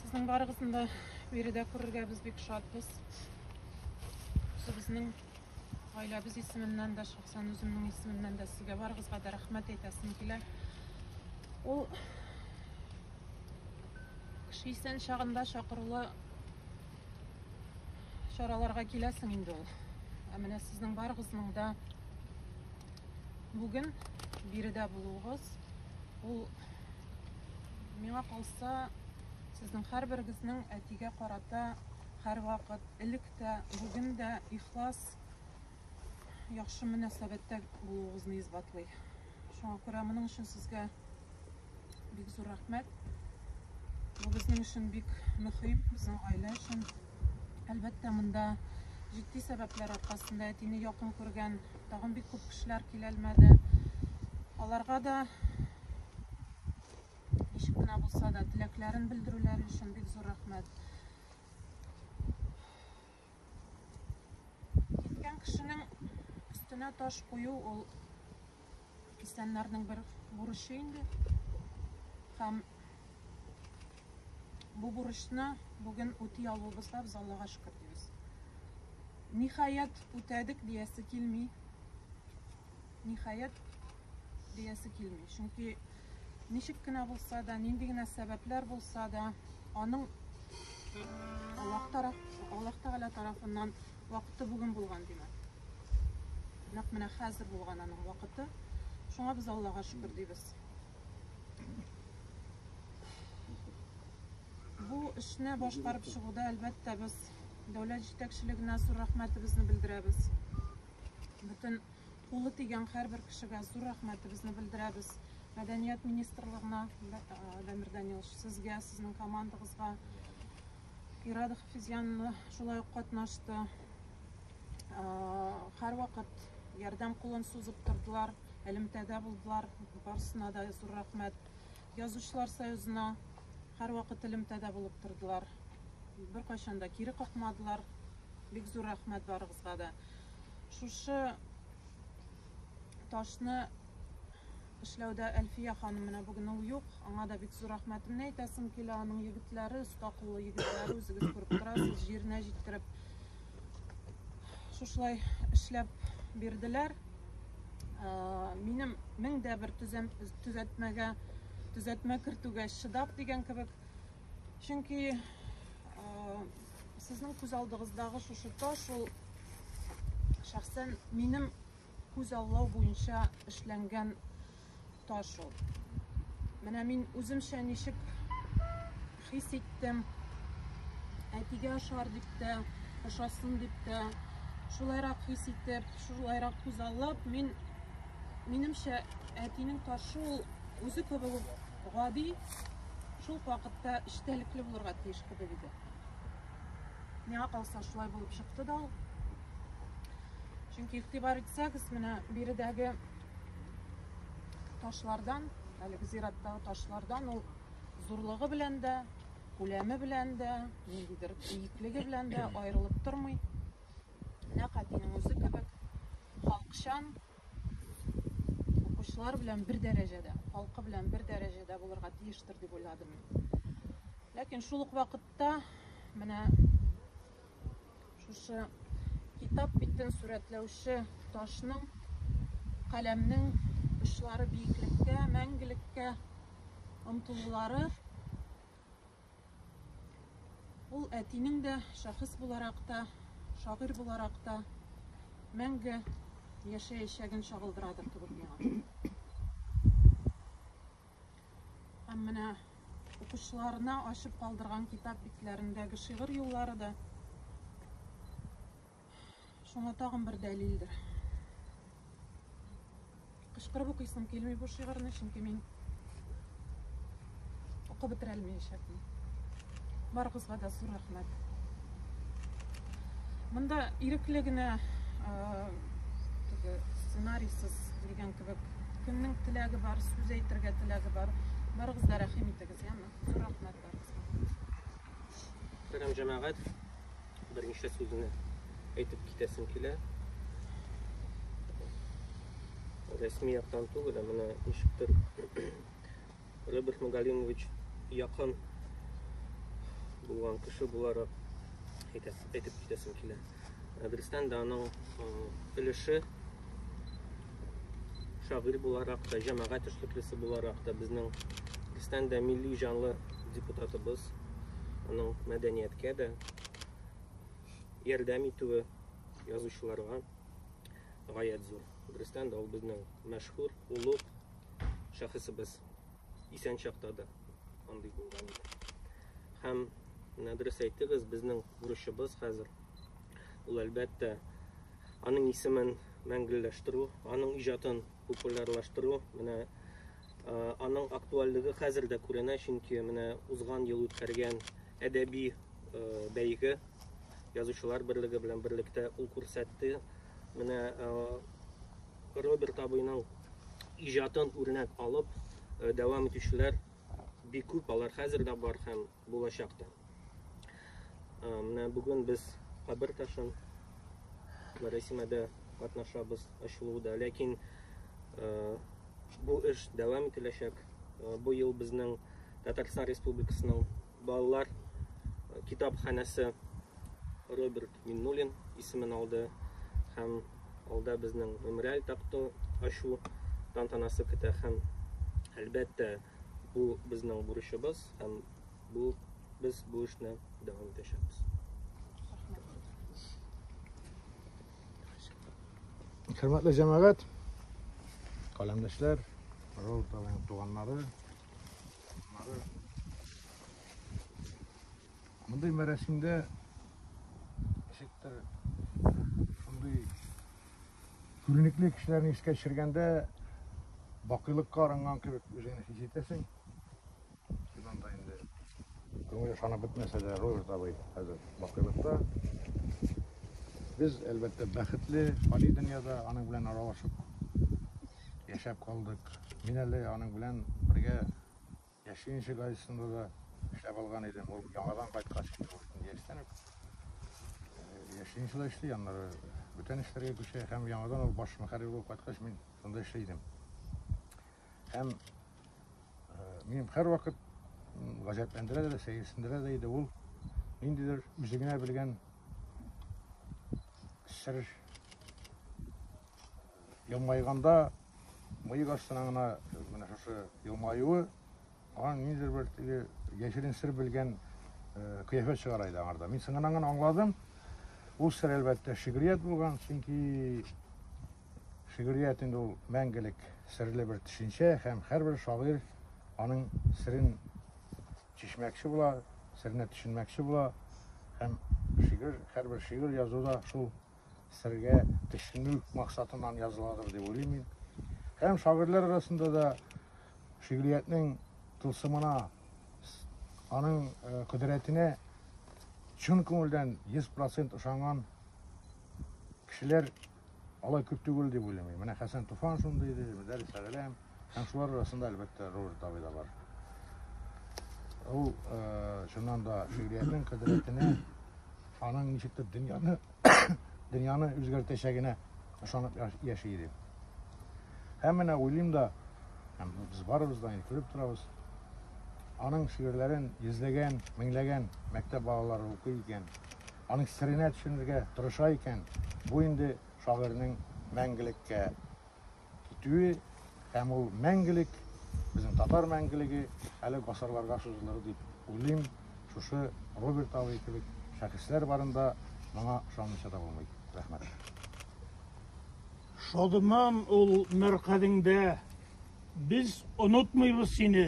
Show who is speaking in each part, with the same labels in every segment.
Speaker 1: Сезнең барыгызны да биредә күрергә без бик шатбыз. Үзебезнең гаиләбез исеменнән дә, шәхсән үземнең исемемнән дә сезгә барыгызга да рәхмәт әйтәсем килә. Ул кеше исән чагында чакырулы чараларга киләсең инде ул. Ә менә сезнең барыгызның да бүген биредә булуыгыз, ул миңа калса, сезнең һәрберегезнең әтигә карата һәрвакыт, элек тә, бүген дә ихлас, яхшы мөнәсәбәттә булуыгызны исбатлый. Шуңа күрә моның өчен сезгә бик зур рәхмәт. Бу безнең өчен бик мөһим, безнең гаилә өчен. Әлбәттә, монда җитди сәбәпләр аркасында әтине якын күргән тагын бик күп кешеләр килә алмады. Аларга да ничек кенә булса да теләкләрен белдерүләре өчен бик зур рәхмәт. Киткән кешенең өстенә таш кую ул исәннәрнең бер бурычы инде. Һәм бу бурычны бүген үти алуыбызга без Аллага шөкер дибез. Ниһаять, үтәдек диясе килми. Ниһаять диясе килми. Чөнки ничек кенә булса да, нинди генә сәбәпләр булса да, аның Аллаһ тараф, Аллаһ Тәгалә тарафыннан вакыты бүген булган димәк. Нәкъ менә хәзер булган аның вакыты. Шуңа без Аллага шөкер дибез. Бу эшне башкарып чыгуда, әлбәттә, без дәүләт җитәкчелегенә зур рәхмәтебезне белдерәбез. Бөтен кулы тигән һәрбер кешегә зур рәхмәтебезне белдерәбез. Мәдәният министрлыгына, Дамир Данилович, сезгә, сезнең командагызга, Ирада Хафизяновна шулай ук катнашты. Һәрвакыт ярдәм кулын сузып тордылар, элемтәдә булдылар. Барысына да зур рәхмәт. Язучылар союзына һәрвакыт элемтәдә булып тордылар. Беркайчан да кире какмадылар. Бик зур рәхмәт барыгызга да. Шушы ташны эшләүдә Әлфия ханым менә бүген ул юк. Аңа да бик зур рәхмәтемне әйтәсем килә. Аның егетләре, оста куллы егетләре, үзегез күреп торасыз, җиренә җиткереп шушылай эшләп бирделәр. Минем мең дә бер төзәтмәгә, төзәтмә кертүгә чыдап дигән кебек. Чөнки сезнең күз алдыгыздагы шушы таш ул шәхсән минем күз аллау буенча эшләнгән таш ул. Менә мин үземчә ничек хис иттем, әтигә ошар дип тә, ошасын дип тә, шулайрак хис итеп, шулайрак күзаллап, мин минемчә әтинең ташы ул үзе кебек үк гади, шул ук вакытта эчтәлекле булырга тиеш кебек иде. Миңа калса шулай булып чыкты да ул. Чөнки игътибар итсәгез, менә биредәге ташлардан, әлеге зираттагы ташлардан ул зурлыгы белән дә, күләме белән дә, ниндидер биеклеге белән дә аерылып тормый. Нәкъ әтинең үзе кебек халыкчан, укучылар белән бер дәрәҗәдә, халкы белән бер дәрәҗәдә булырга тиештер дип уйладым мин. Ләкин шул ук вакытта менә шушы китап битен сурәтләүче ташның, каләмнең очлары биеклеккә, мәңгелеккә омтылулары ул әтинең дә шәхес буларак та, шагыйрь буларак та мәңге яшәячәген чагылдырадыр кебек миңа. Һәм менә укучыларына ачып калдырган китап битләрендәге шигырь юллары да шуңа тагын бер дәлилдер. Кычкырып укыйсым килми бу шигырьне, чөнки мин укып бетерә алмаячакмын. Барыгызга да зур рәхмәт. Монда ирекле генә теге сценарийсыз дигән кебек кемнең теләге бар, сүз әйтергә теләге бар. Барыгыз да рәхим итегез, яме. Зур рәхмәт барыгызга.
Speaker 2: Сәлам җәмәгать. Берничә сүзне әйтеп китәсем килә. Рәсми яктан түгел, ә менә ничектер Роберт Магалимович якын булган кеше буларак әйтеп китәсем килә. Дөрестән дә аның өлеше шагыйрь буларак та, җәмәгать эшлеклесе буларак та безнең дөрестән дә милли җанлы депутатыбыз, аның мәдәнияткә дә ярдәм итүе язучыларга гаять зур. Дөрестән дә ул безнең мәшһүр, олуг шәхесебез. Исән чакта да андый булган иде. Һәм менә дөрес әйттегез, безнең бурычыбыз хәзер ул әлбәттә аның исемен мәңгелләштерү, аның иҗатын популярлаштыру. Менә аның актуальлеге хәзер дә күренә, чөнки менә узган ел үткәргән әдәби бәйге Язучылар берлеге белән берлектә ул күрсәтте. Менә Роберт абыйның иҗатын үрнәк алып дәвам итүчеләр бик күп, алар хәзер дә бар һәм булачак та. Менә бүген без кабер ташын мәрасимәдә катнашабыз ачылуда, ләкин бу эш дәвам ителәчәк. Бу ел безнең Татарстан Республикасының балалар китапханәсе Роберт Миннуллин исемен алды һәм алда безнең мемориаль такта ачу тантанасы көтә һәм әлбәттә бу безнең бурычыбыз һәм бу без бу эшне дәвам итәчәкбез.
Speaker 3: Хөрмәтле җәмәгать, каләмдәшләр, Роберт абыйның туганнары, Мондый мәрәсимдә ничектер шундый күренекле кешеләрне искә төшергәндә бакыйлыкка арынган кебек үзеңне хис итәсең. Чыннан да инде күңел ышанып бетмәсә дә, Роберт абый хәзер бакыйлыкта. Без, әлбәттә, бәхетле, фани дөньяда аның белән аралашып яшәп калдык. Мин әле аның белән бергә Яшь ленинчы газетасында да эшләп алган идем. Ул яңадан кайткач, инде ул яшьтән үк Яшь ленинчыда эшли, аннары бүтән эшләргә күчә һәм яңадан ул баш мөхәррир булып кайткач, мин шунда эшли идем. Һәм минем һәрвакыт гаҗәпләндерә дә, сәерсендерә дә иде ул ниндидер үзе генә белгән сер елмайганда мыек астына гына менә шушы елмаюы аның ниндидер бер теге яшерен сер белгән кыяфәт чыгара иде аңарда. Мин соңыннан гына аңладым. Ул сер әлбәттә шигърият булган, чөнки шигърият инде ул мәңгелек серле бер төшенчә һәм һәрбер шагыйрь аның серен чишмәкче була, серенә төшенмәкче була һәм шигырь, һәрбер шигырь язуда шул сергә төшенү максатыннан языладыр дип уйлыйм мин. Һәм шагыйрьләр арасында да шигъриятнең тылсымына, аның э, кодрәтенә чын күңелдән 100% ышанган кешеләр алай күп түгел дип уйлыйм. Менә Хәсән Туфан шундый иде, Мөдәррис Әгъләм һәм шулар арасында әлбәттә Роберт абый да бар. Ул э, чыннан да шигъриятнең кодрәтенә, аның ничектер дөньяны дөньяны үзгәртәчәгенә ышанып яши иде. Һәм менә уйлыйм да, һәм без барыбыз да инде күреп торабыз, аның шигырьләрен йөзләгән, меңләгән мәктәп балалары укый икән, аның серенә төшенергә тырыша икән, бу инде шагыйрьнең мәңгелеккә китүе һәм ул мәңгелек, безнең татар мәңгелеге әле гасырларга сузылыр дип уйлыйм. Шушы Роберт абый кебек шәхесләр барында моңа ышанмыйча да булмый. Рәхмәт.
Speaker 4: Шадыман ул мәркадеңдә, без онытмыйбыз сине.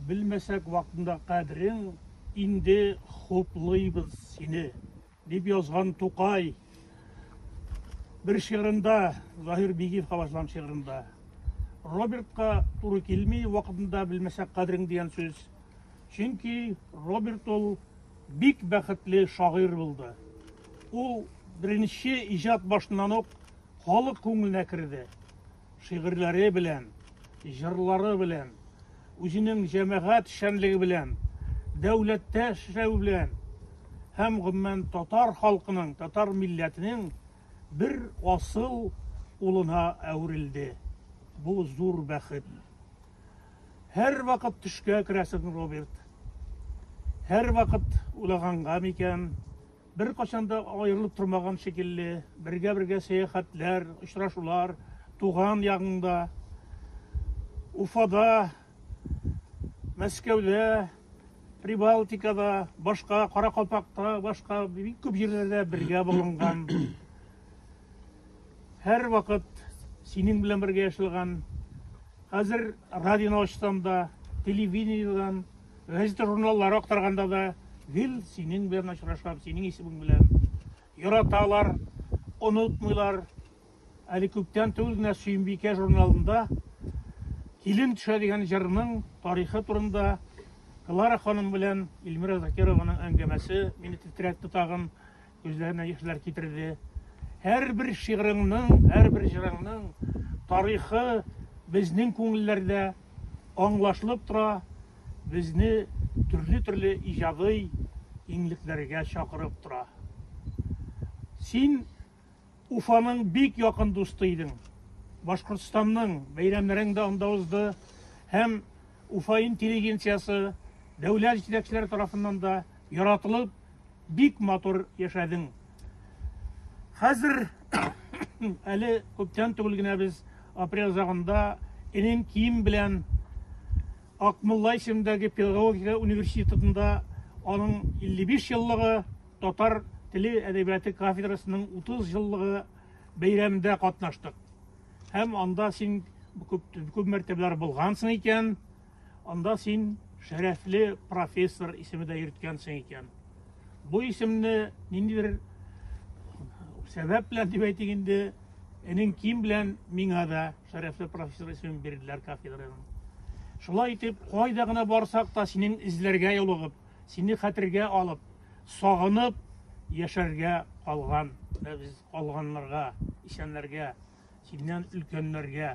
Speaker 4: Белмәсәк вакытында кадерең, инде хуплыйбыз сине. Дип язган Тукай бер шигырында, Заһир Бигиевка башланган шигырында. Робертка туры килми вакытында белмәсәк кадерең дигән сүз. Чөнки Роберт ул бик бәхетле шагыйрь булды. Ул беренче иҗат башыннан ук халык күңеленә керде. Шигырьләре белән, җырлары белән, үзенең җәмәгать эшчәнлеге белән, дәүләттә эшләве белән һәм гомумән татар халкының, татар милләтенең бер асыл улына әверелде. Бу зур бәхет. Һәрвакыт төшкә керәсең, Роберт. Һәрвакыт уйлаганга микән, беркайчан да аерылып тормаган шикелле, бергә-бергә сәяхәтләр, очрашулар, туган ягыңда, Уфада, Мәскәүдә, Прибалтикада, башка Каракалпакта, башка бик күп җирләрдә бергә булынган. Һәрвакыт синең белән бергә яшәлгән. Хәзер радионы ачсам да, телевидениедән, газета-журналлар актарганда да гел синең белән очрашам, синең исемең белән. Яраталар, онытмыйлар. Әле күптән түгел генә Сөембикә журналында Килен төшә дигән җырның тарихы турында Клара ханым белән Эльмира Закированың әңгәмәсе мине тетрәтте тагын, күзләремә яшьләр китерде. Һәрбер шигыреңнең, һәрбер җырыңның тарихы безнең күңелләрдә аңлашылып тора, безне төрле-төрле иҗади киңлекләргә чакырып тора. Син Уфаның бик якын дусты идең. Башкортстанның бәйрәмнәрең дә анда узды һәм Уфа интеллигенциясе, дәүләт җитәкчеләре тарафыннан да яратылып, бик матур яшәдең. Хәзер әле күптән түгел генә без апрель азагында энең Ким белән Акмулла исемендәге педагогика университетында аның 55 еллыгы татар теле әдәбияты кафедрасының 30 еллыгы бәйрәмендә катнаштык. Һәм анда син күп, күп мәртәбәләр булгансың икән, анда син шәрәфле профессор исеме дә йөрткәнсең икән. Бу исемне ниндидер сәбәп белән дип әйтик инде, энең Ким белән миңа да шәрәфле профессор исемен бирделәр кафедраның. Шулай итеп, кайда гына барсак та синең эзләргә юлыгып, сине хәтергә алып, сагынып яшәргә калган без калганнарга, исәннәргә, синнән өлкәннәргә.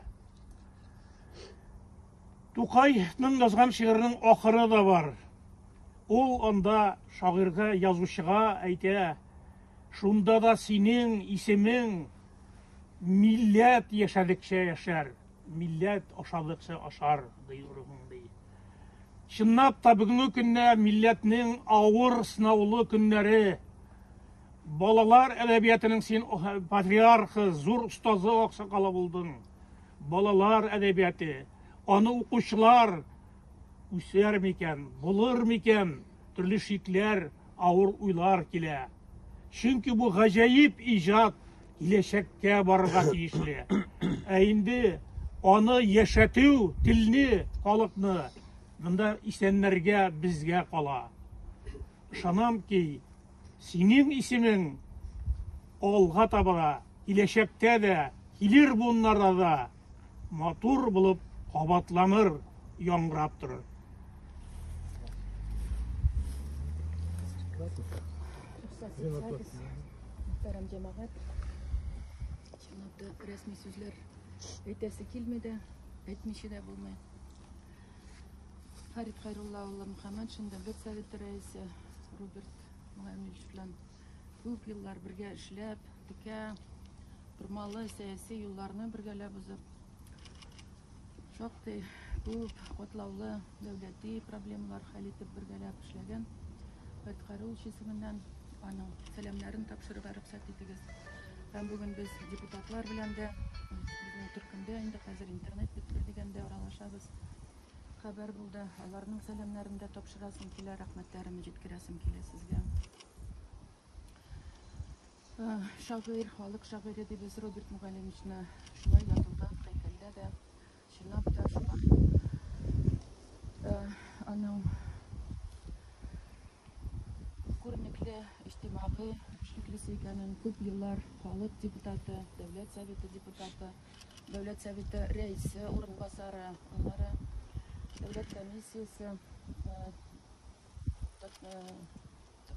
Speaker 4: Тукайның язган шигыренең ахыры да бар. Ул анда шагыйрьгә, язучыга әйтә, шунда да синең исемең милләт яшәдекчә яшәр, милләт ашадыкча ашар, ди рухың ди. Чынлап та бүгенге көндә милләтнең авыр сынаулы көннәре. Балалар әдәбиятының син патриархы, зур остазы аксакалы булдың. Балалар әдәбияты, аны укучылар үсәр микән, булыр микән, төрле шикләр, авыр уйлар килә. Чөнки бу гаҗәеп иҗат киләчәккә барырга тиешле. Ә инде аны яшәтү, телне, халыкны монда исәннәргә, безгә кала. Ышанам ки, синең исемең алга таба да, киләчәктә дә, килер буыннарда да матур булып кабатланыр, яңгырап торыр.
Speaker 5: Рөхсәт итсәгез, мөхтәрәм җәмәгать, чынлап та рәсми сүзләр әйтәсе килми дә, әйтмичә дә булмый. Фәрит Хәйрулла улы Мөхәммәтшин, Дәүләт Советы рәисе Роберт Мугамилович белән күп еллар бергә эшләп, текә, бормалы сәяси юлларны бергәләп узып, шактый күп катлаулы дәүләти проблемалар хәл итеп бергәләп эшләгән Фәрит Хәйруллович исеменнән аның сәламнәрен тапшырырга рөхсәт итегез. Һәм бүген без депутатлар белән дә, безнең төркемдә инде хәзер интернет бит бер дигәндә аралашабыз. Хәбәр булды. Аларның сәламнәрен дә тапшырасым килә, рәхмәтләремне җиткерәсем килә сезгә. Шагыйрь, халык шагыйре дибез Роберт Мөгаллимовичны. Шулай язылган һәйкәлдә дә чынлап та шулай. Аның күренекле иҗтимагый эшлеклесе икәнен күп еллар халык депутаты, Дәүләт Советы депутаты, Дәүләт Советы рәисе урынбасары, аннары Дәүләт комиссиясе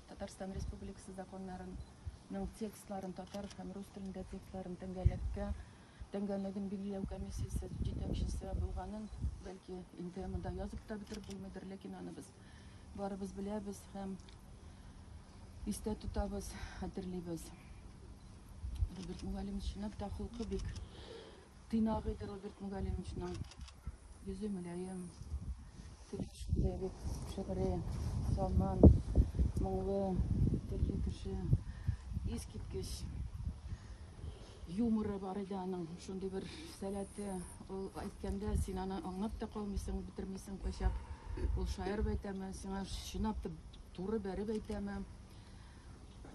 Speaker 5: Татарстан Республикасы законнарының текстларын татар һәм рус телендә текстларын тәңгәллеккә тәңгәллеген билгеләү комиссиясе җитәкчесе булганын, бәлки инде монда язып та бетереп булмыйдыр, ләкин аны без барыбыз беләбез һәм истә тотабыз, хәтерлибез. Роберт Мугалимович чынлап та холкы бик тыйнак иде Роберт Мугалимовичның. Йөзе мөлаем, теле шундый бик шигъри. Салман, моңлы, телле кеше. Искиткеч юморы бар иде аның, шундый бер сәләте. Ул әйткәндә син аны аңлап та калмыйсың, бетермисең кайчак. Ул шаярып әйтәме, сиңа чынлап та туры бәреп әйтәме.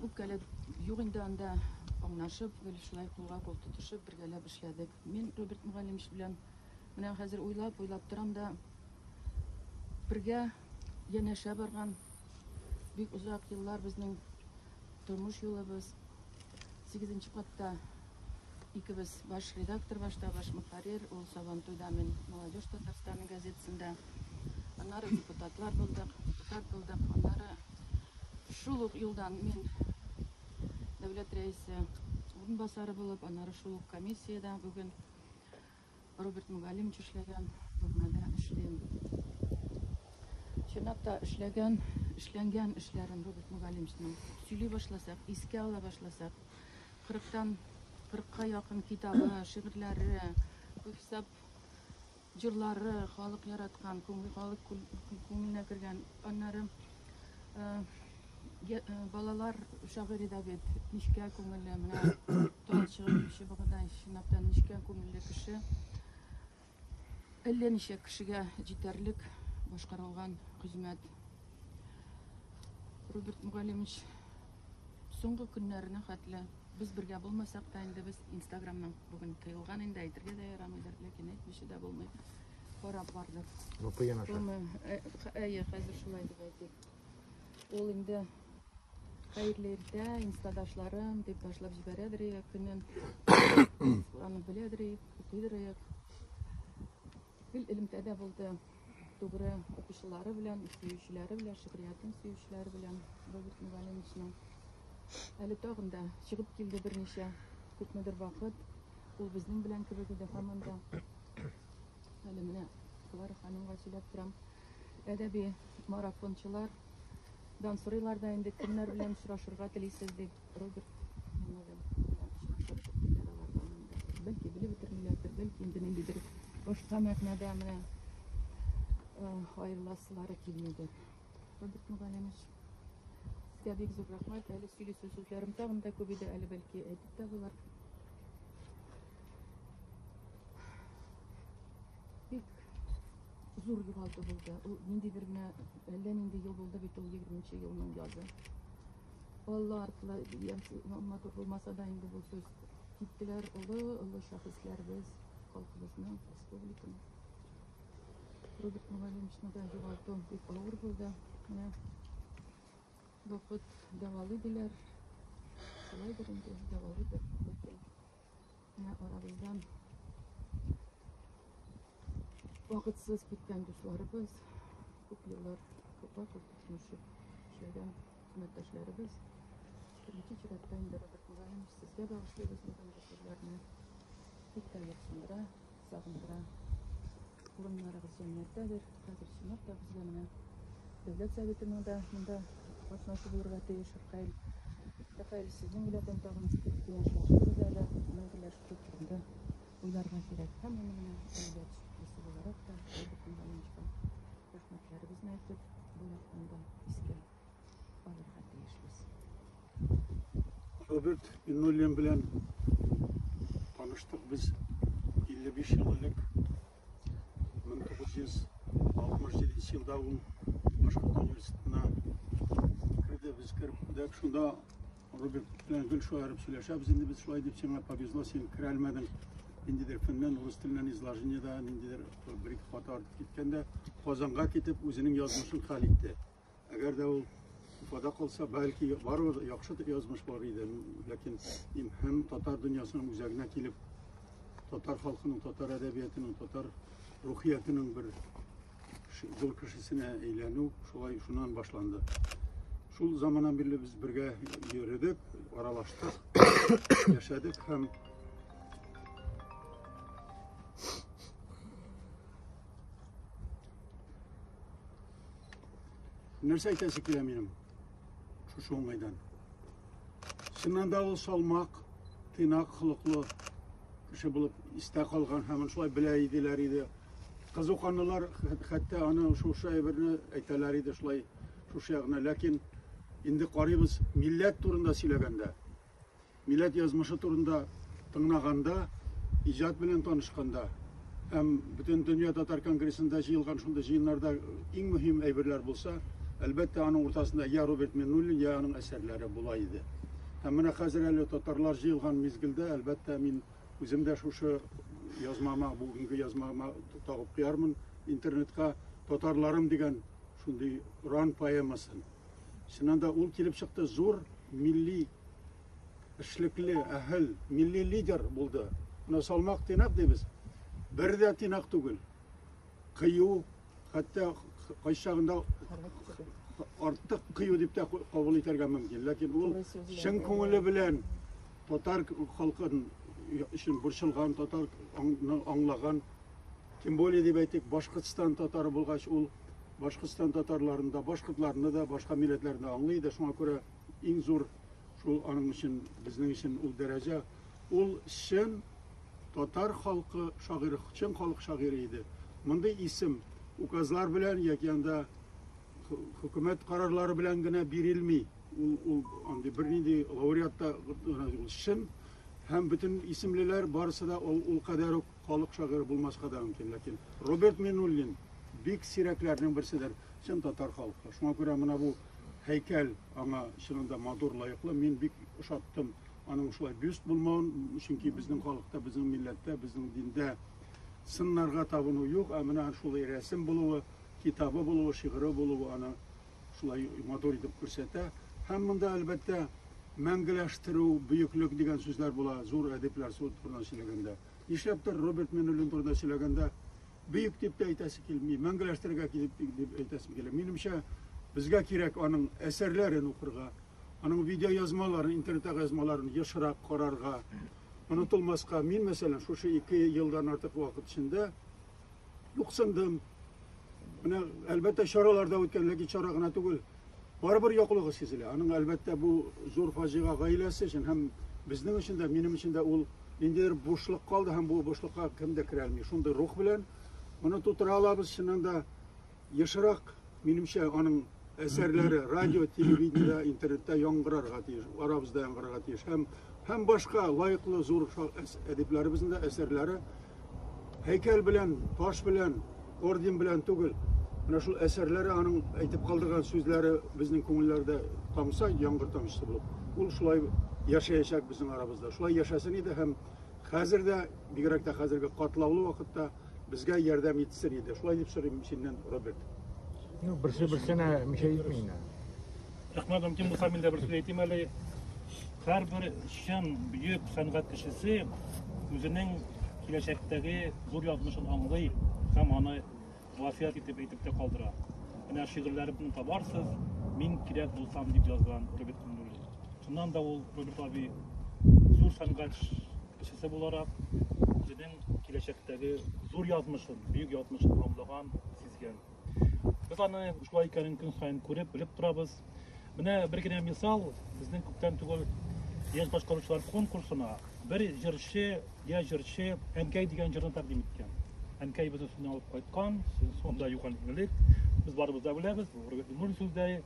Speaker 5: Үпкәләп юк инде анда, аңлашып, гел шулай кулга кул тотышып, бергәләп эшләдек. Мин Роберт Мөгаллимович белән менә хәзер уйлап, уйлап торам да, бергә янәшә барган бик озак еллар безнең тормыш юлыбыз. Сигезенче катта икебез баш редактор башта, баш мөхәррир, ул Сабантуйда, мин Молодежь Татарстаны газетасында. Аннары депутатлар булдык, депутат булдык. Аннары шул ук юлдан мин дәүләт рәисе урынбасары булып, аннары шул ук комиссиядә бүген Роберт Мөгаллимович эшләгән бүлмәдә эшлим. Чынлап та эшләгән, эшләнгән эшләрен Роберт Мөгаллимовичның сөйли башласак, искә ала башласак, кырыктан кырыкка якын китабы, шигырьләре, бихисап җырлары халык яраткан, күңел халык күңеленә кергән. Аннары балалар шагыйре дә бит, нечкә күңелле, менә тал чыбыгыдай, чынлап та нечкә күңелле кеше. Әллә ничә кешегә җитәрлек башкарылган хезмәт. Роберт Мөгаллимович соңгы көннәренә хәтле без бергә булмасак та инде, без Инстаграмның бүген тыелган инде, әйтергә дә ярамыйдыр, ләкин әйтмичә дә булмый. Карап бардык.
Speaker 3: VPN аша.
Speaker 5: Әйе, хәзер шулай дип әйтик. Ул инде хәерле иртә, инстадашларым дип башлап җибәрәдер көнен. Аны беләдер, укыйдыр. Гел элемтәдә булды. Тугры укучылары белән, сөючеләре белән, шигъриятен сөючеләре белән Роберт Мөгаллимовичның. Әле тагын да чыгып килде берничә, күпмедер вакыт. Ул безнең белән кебек иде һаман да. Әле менә Клара ханымга сөйләп торам. Әдәби марафончылар дан сорыйлар да инде, кемнәр белән очрашырга телисез дип. Роберт белән очрашып диләр алардан инде. Бәлки белеп бетермиләрдер, бәлки инде ниндидер башка мәгънәдә менә аерыласылары килмидер. Роберт Мөгаллимович, сезгә бик зур рәхмәт. Әле сөйлисе сүзләрем тагын да күп иде, әле бәлки әйтеп тә булыр. Бик зур югалту булды. Ул ниндидер генә әллә нинди ел булды бит ул 20 елның язы. Алла артлы ямьсез, матур булмаса да инде бу сүз. Киттеләр олы-олы шәхесләребез, халкыбызның, республиканың. Роберт Мөгаллимовичны да югалту бик авыр булды. Менә вакыт дәвалый диләр. Шулайдыр инде, дәвалыйдыр. Ләкин менә арабыздан вакытсыз киткән дусларыбыз, күп еллар кулга кул тотынышып эшләгән хезмәттәшләребез. Беренче чиратта инде Роберт Мөгаллимович, сезгә багышлыйбыз бүгенге сүзләрне. Бик тә юксындыра, сагындыра. Урыннарыгыз җәннәттәдер. Хәзер чынлап та безгә менә Дәүләт Советының да монда катнашы булырга тиеш, Рафаэль. Рафаэль, сезнең белән тагын киңәшләшербез әле. Мәңгеләр шушы турында уйларга кирәк. Һәм аны менә әдәбият эшлеклесе буларак та Роберт Мөгаллимовичка рәхмәтләребезне әйтеп, бу яктан да искә алырга тиешбез.
Speaker 6: Роберт Миннуллин белән таныштык без 55 ел элек. 1967 елда ул Башкорт университетына керде. Без кердек. Шунда Роберт белән гел шаярып сөйләшәбез инде без шулай дип, сиңа повезло, син керә алмадың. Ниндидер фәннән, урыс теленнән изложениедә ниндидер бер-ике хата артып киткәндә Казанга китеп үзенең язмышын хәл итте. Әгәр дә ул Уфада калса, бәлки барыбер яхшы язмыш бар иде. Ләкин һәм татар дөньясының үзәгенә килеп, татар халкының, татар әдәбиятының, татар рухиятының бер зур кешесенә әйләнү шулай шуннан башланды. Шул заманнан бирле без бергә йөрдек, аралаштык, яшәдек һәм нәрсә әйтәсе килә минем шушы уңайдан. Чыннан да ул салмак, тыйнак холыклы кеше булып истә калган һәм шулай белә иделәр иде. Кызу канлылар хәтта аны шушы әйберне әйтәләр иде шулай. шушы ягына, ләкин инде карыйбыз, милләт турында сөйләгәндә, милләт язмышы турында тыңлаганда, иҗат белән танышканда һәм бөтен дөнья татар конгрессында җыелган шундый җыеннарда иң мөһим әйберләр булса, әлбәттә, аның уртасында я Роберт Миннуллин, я аның әсәрләре була иде. Һәм менә хәзер әле татарлар җыелган мизгелдә, әлбәттә, мин үзем дә шушы язмама, бүгенге язмама тагып куярмын интернетка Татарларым дигән шундый ран поэмасын. Чыннан да ул килеп чыкты зур милли эшлекле, әһел, милли лидер булды. Менә салмак тыйнак дибез. Бер дә тыйнак түгел. Кыю, хәтта кайчагында артык кыю дип тә кабул итәргә мөмкин. Ләкин ул чын күңеле белән татар халкын өчен борчылган, татар аңлаган. Тем более дип әйтик, Башкортстан татары булгач, ул Башкортстан татарларын да, башкортларны да, башка милләтләрне дә аңлый иде. Шуңа күрә иң зур шул аның өчен, безнең өчен ул дәрәҗә. Ул чын татар халкы шагыйре, чын халык шагыйре иде. Мондый исем указлар белән яки анда хөкүмәт карарлары белән генә бирелми. Ул, ул андый бернинди лауреат та ул чын һәм бөтен исемлеләр барысы да ул, ул кадәр үк халык шагыйре булмаска да мөмкин. Ләкин Роберт Минуллин бик сирәкләрнең берседер, чын татар халкы. Шуңа күрә менә бу һәйкәл аңа чынында матур, лаеклы. Мин бик ошаттым аның шулай бюст булмавын, чөнки безнең халыкта, безнең милләттә, безнең диндә сыннарга табыну юк, ә менә шулай рәсем булуы, китабы булуы, шигыре булуы аны шулай матур итеп күрсәтә. Һәм монда, әлбәттә, мәңгеләштерү, бөеклек дигән сүзләр була, зур әдипләр турында сөйләгәндә. Нишләптер Роберт Миннуллин турында сөйләгәндә бөек дип тә әйтәсе килми, мәңгеләштерергә килеп дип әйтәсем килә. Минемчә, безгә кирәк аның әсәрләрен укырга, аның видеоязмаларын, интернеттагы язмаларын ешрак карарга, онытылмаска. Мин, мәсәлән, шушы 2 елдан артык вакыт эчендә юксындым. Менә, әлбәттә, чаралар да үткән, ләкин чара гына түгел. Барыбер юклыгы сизелә. Аның, әлбәттә, бу зур фаҗига гаиләсе өчен һәм безнең өчен дә, минем өчен дә ул ниндидер бушлык калды һәм бу бушлыкка кем дә керә алмый. Шундый рух белән моны тутыра алабыз. Чыннан да ешрак, минемчә, аның әсәрләре радио, телевидениедә, интернетта яңгырарга тиеш, арабызда яңгырарга тиеш. Һәм һәм башка лаеклы зур әдипләребезнең дә әсәрләре һәйкәл белән, таш белән, орден белән түгел. Менә шул әсәрләре, аның әйтеп калдырган сүзләре безнең күңелләрдә тамса, яңгыр тамчысы булып, ул шулай яшәячәк безнең арабызда. Шулай яшәсен иде һәм хәзер дә, бигрәк тә хәзерге катлаулы вакытта безгә ярдәм итсен иде. Шулай дип сорыйм синнән, Роберт.
Speaker 3: Ну, берсе берсенә мешай итми инде.
Speaker 4: Рәхмәт, мөмкин булса, мин дә бер сүз әйтим әле. Һәрбер чын бөек сәнгать кешесе үзенең киләчәктәге зур язмышын аңлый һәм аны васыять итеп әйтеп тә калдыра. Менә шигырьләремне табарсыз, мин кирәк булсам дип язган Роберт Миннуллин. Чыннан да ул Роберт абый зур сәнгать кешесе буларак үзенең киләчәктәге зур язмышын, бөек язмышын аңлаган, сизгән. Без аны шулай икәнен көн саен күреп, белеп торабыз. Менә бер генә мисал, безнең күптән түгел яшь башкаручылар конкурсына бер җырчы, я җырчы Әнкәй дигән җырны тәкъдим иткән. Әнкәй безне сүнә алып кайткан, сонда юган элек. Без барыбыз да беләбез, бу Роберт Миннуллин сүзләре.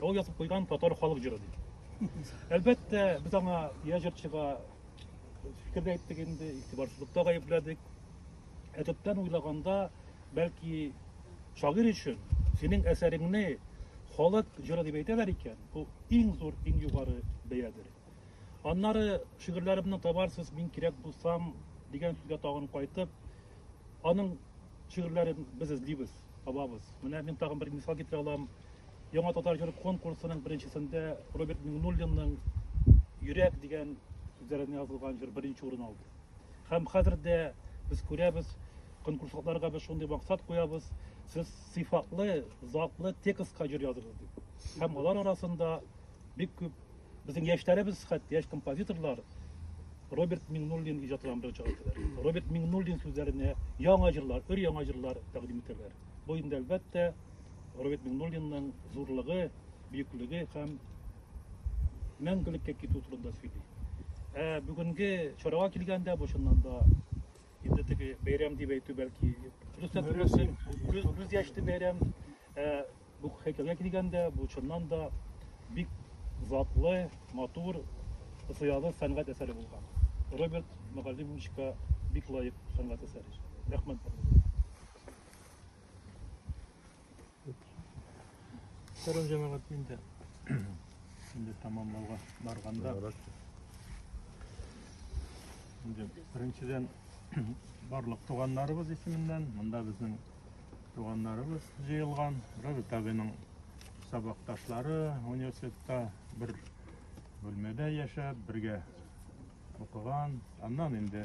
Speaker 4: Ул язып куйган татар халык җыры дип. Әлбәттә, без аңа я җырчыга фикер дә әйттек инде, игътибарсызлыкта гаепләдек. Ә төптән уйлаганда, бәлки шагыйрь өчен синең әсәреңне халык җыры дип әйтәләр икән, бу иң зур, иң югары бәядер. Аннары шигырьләремне табарсыз, мин кирәк булсам дигән сүзгә тагын кайтып, аның шигырьләрен без эзлибез, табабыз. Менә мин тагын бер мисал китерә алам. Яңа татар җыры конкурсының беренчесендә Роберт Миңнуллинның Йөрәк дигән сүзләренә язылган җыр беренче урын алды. Һәм хәзер дә без күрәбез, конкурсантларга без шундый максат куябыз, сез сыйфатлы, затлы текстка җыр языгыз дип. Һәм алар арасында бик күп безнең яшьләребез, хәтта яшь композиторлар Роберт Миңнуллин иҗатына мөрәҗәгать итәләр. Роберт Миңнуллин сүзләренә яңа җырлар, өр яңа җырлар тәкъдим итәләр. Бу инде әлбәттә Роберт Миңнуллинның зурлыгы, бөеклеге һәм мәңгелеккә китү турында сөйли. Ә бүгенге чарага килгәндә, бу чыннан да инде теге бәйрәм дип әйтү бәлки дөрес тә түгел, күз яшьле бәйрәм. Ә
Speaker 7: Бу һәйкәлгә килгәндә, бу чыннан да бик затлы, матур, зыялы сәнгать әсәре булган. Роберт Мөгаллимовичка бик лаек сәнгать әсәре. Рәхмәт барыгызга.
Speaker 6: Сәлам җәмәгать, мин дә инде тәмамлауга барганда. Инде беренчедән барлык туганнарыбыз исеменнән, монда безнең туганнарыбыз җыелган, Роберт абыйның сабакташлары университетта бер бүлмәдә яшәп, бергә укыган, аннан инде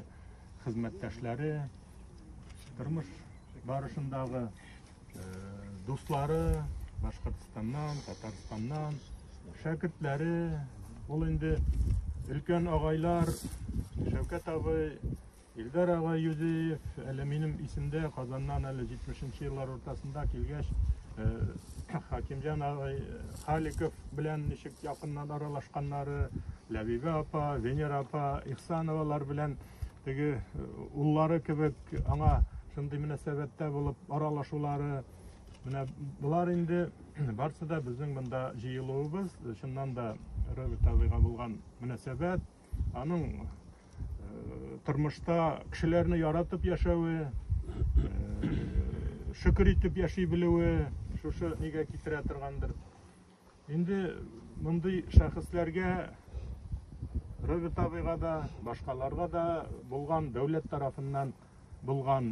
Speaker 6: хезмәттәшләре, тормыш барышындагы дуслары Башкортстаннан, Татарстаннан, шәкертләре, ул инде өлкән агайлар, Шәүкәт абый, Илдар агай Юзеев, әле минем исемдә Казаннан әле 70 еллар уртасында килгәч, Хакимҗан агай Халиков белән ничек якыннан аралашканнары, Ләбибә апа, Венера апа Ихсановалар белән теге уллары кебек аңа шундый мөнәсәбәттә булып аралашулары. Менә болар инде барсы да безнең монда җыелуыбыз, чыннан да Роберт абыйга булган мөнәсәбәт, аның тормышта кешеләрне яратып яшәве, шөкер итеп яши белүе шушы нигә китерә торгандыр. Инде мондый шәхесләргә Роберт абыйга да, башкаларга да булган дәүләт тарафыннан булган,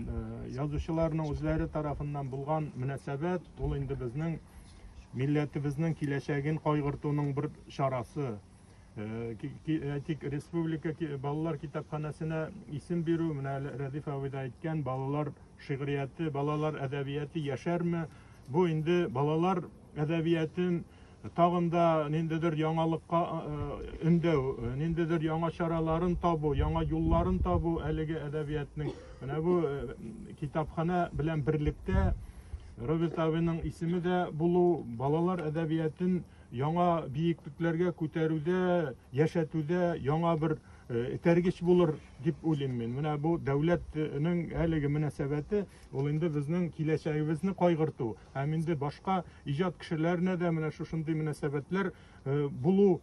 Speaker 6: язучыларның үзләре тарафыннан булган мөнәсәбәт, ул инде безнең милләтебезнең киләчәген кайгыртуның бер чарасы. Әйтик, республика балалар китапханәсенә исем бирү, менә әле Рәдиф абый да әйткән, балалар шигърияте, балалар әдәбияты яшәрме? Бу инде балалар әдәбиятын тагын да ниндидер яңалыкка өндәү, ниндидер яңа чараларын табу, яңа юлларын табу әлеге әдәбиятның. Менә бу китапханә белән берлектә Роберт абыйның исеме дә булу, балалар әдәбиятын яңа биеклекләргә күтәрүдә, яшәтүдә яңа бер этәргеч булыр дип уйлыйм мин. Менә бу дәүләтнең әлеге мөнәсәбәте, ул инде безнең киләчәгебезне кайгырту һәм инде башка иҗат кешеләренә дә менә шушындый мөнәсәбәтләр булу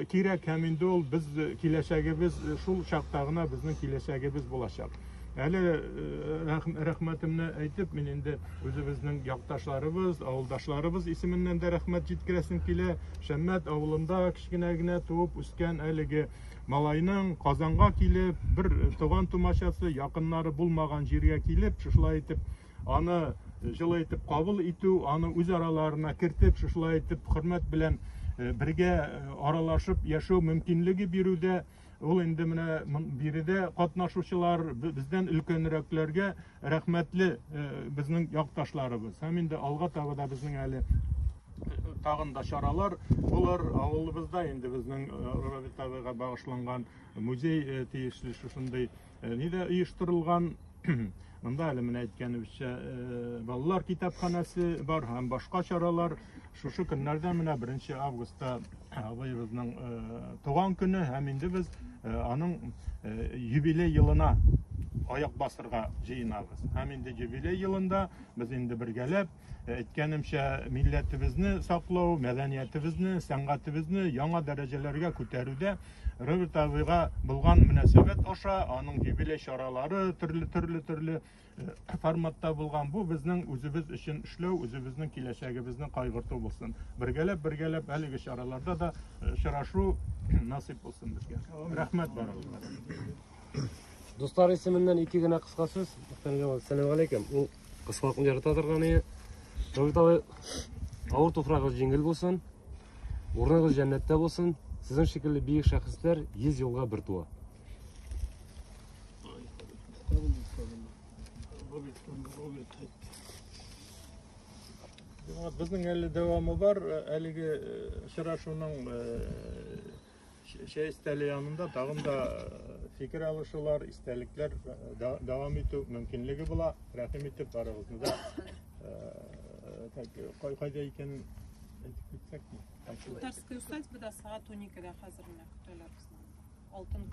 Speaker 6: кирәк һәм инде ул без киләчәгебез шул чакта гына безнең киләчәгебез булачак. Әле рәхмәтемне әйтеп, мин инде үзебезнең якташларыбыз, авылдашларыбыз исеменнән дә рәхмәт җиткерәсем килә. Шәммәт авылында кечкенә генә туып үскән әлеге малайның Казанга килеп, бер туган тумачасы, якыннары булмаган җиргә килеп, шушылай итеп аны җылы итеп кабул итү, аны үз араларына кертеп, шушылай итеп хөрмәт белән бергә аралашып яшәү мөмкинлеге бирүдә ул инде менә биредә катнашучылар, бездән өлкәнрәкләргә рәхмәтле безнең якташларыбыз. Һәм инде алга таба да безнең әле тагын да чаралар булыр. Авылыбызда инде безнең Роберт абыйга багышланган музей тиешле шушындый ни дә оештырылган. Монда әле менә әйткәнебезчә балалар китапханәсе бар һәм башка чаралар. Шушы көннәрдә менә 1 августта абыебызның туган көне һәм инде без аның юбилей елына аяк басырга җыенабыз. Һәм инде юбилей елында без инде бергәләп, әйткәнемчә, милләтебезне саклау, мәдәниятебезне, сәнгатебезне яңа дәрәҗәләргә күтәрүдә Роберт абыйга булган мөнәсәбәт аша, аның юбилей чаралары төрле-төрле-төрле форматта булган, бу безнең үзебез өчен эшләү, үзебезнең киләчәгебезне кайгырту булсын. Бергәләп-бергәләп әлеге чараларда да очрашу насыйп булсын безгә. Рәхмәт барыгызга.
Speaker 8: Дуслар исеменнән ике генә кыска сүз. Мөхтәрәм җәмәгать, сәлам алейкум. Ул кыскалыкны ярата торган иде. Роберт абый, авыр туфрагыгыз җиңел булсын. Урыныгыз җәннәттә булсын. Сезнең шикелле биек шәхесләр 100 елга бер туа.
Speaker 6: Безнең әле дәвамы бар. Әлеге очрашуның чәй өстәле янында тагын да фикер алышулар, истәлекләр дәвам итү мөмкинлеге була. Рәхим итеп барыгызны да кайда икәнен әйтеп китсәкме?
Speaker 1: Татарская усадьбада сәгать 12-дә хәзер менә көтәләр безне. Алтын.